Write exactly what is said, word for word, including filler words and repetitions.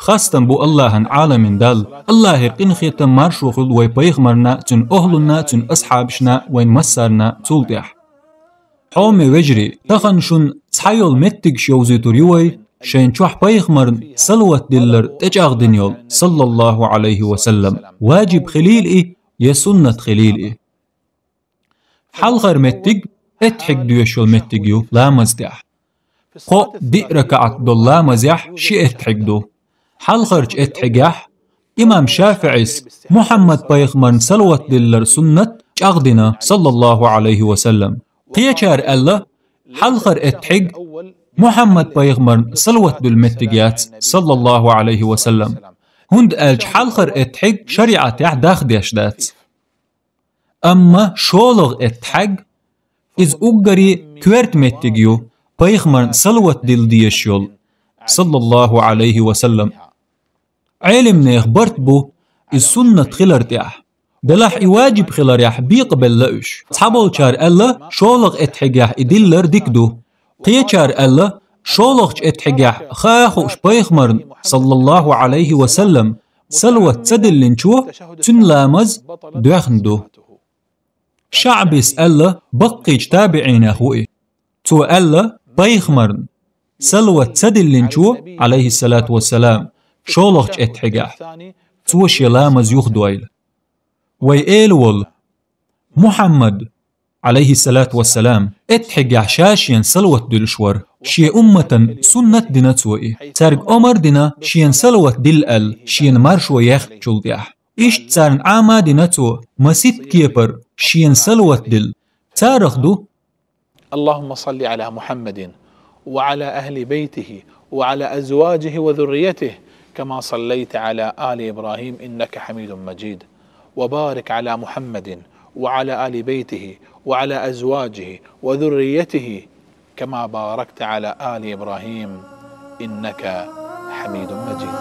Хастам бу Аллахьан, Ӏаламийн Далла. Аллахьера къинхетам, маршо хуьлда вай пайхамарна, цуьнан охӀлунна, цуьнан асхьабашна, вайн массарна цул тӀаьхьа. Хьоме вежарий, тахана шуна цхьайолу меттигаш йовзуьйтур ю вай, шайн чохь пайхамарна салават диллар тӀечӀагӀдина йолу, саллаллаху Ӏалайхи ва саллам, ваджиб хилийла и я суннат хилийла и. Хьалхара меттиг аттахьият доьшуш йолу меттиг ю ламаз тӀехь. Кхо, диъ ракаӀат долу ламазехь ши аттахьият ду. Хьалхарчу аттахьиятехь имам ШафиӀис Мухьаммад пайхамарна салават диллар суннат чӀагӀдина, саллаллаху Ӏалайхи ва саллам. Кхечара аьлла, хьалхара аттахьият Мухьаммад пайхамарна салават дуьллу меттиг яц, саллаллаху Ӏалайхи ва саллам. ХӀунда аьлча хьалхара аттахьият шариӀатехь дахдеш дац. Амма шолгӀа аттахьият, иза уггаре коьрта меттиг ю, пайхамарна салават дилла дезаш йолу, саллаллаху Ӏалайхи ва саллам. Ӏелимнех барт бу иза суннат хилар тӀехь. Делахь и ваджиб хиларехь бекъабелла уьш. Цхьаболчара аьлла, шолгӀа аттахьиятехь и диллар дика ду. Кхечара аьлла, шолгӀачу аттахьиятехь хаа хууш пайхамарна, саллаллаху Ӏалайхи ва саллам, салават ца диллинчо, цуьнан ламаз доьхна ду. ШаӀбис аьлла, баккхийчу табиӀинех ву и. Цо аьлла, пайхамарна салават ца диллинчо, Ӏалайхиссалату вассалам, шолгӀачу аттахьиятехь, цо шен ламаз юхадойла. Вай эла волу Мухьаммад, Ӏалайхиссалату вассалам, аттахьиятехь ша шена салават дуьллуш вара. Шен умматан суннат дина цо и. Цаьрга омар дина шена салават дилла аьлла, шена маршо ехначул тӀаьхьа. Иштта царна Ӏама дина цо, маситта кепара шена салават дилла. Царах ду: اللهم صل على محمد وعلى أهل بيته وعلى أزواجه وذريته كما صليت على آل إبراهيم إنك حميد مجيد، وبارك على محمد وعلى آل بيته وعلى أزواجه وذريته كما باركت على آل إبراهيم إنك حميد مجيد.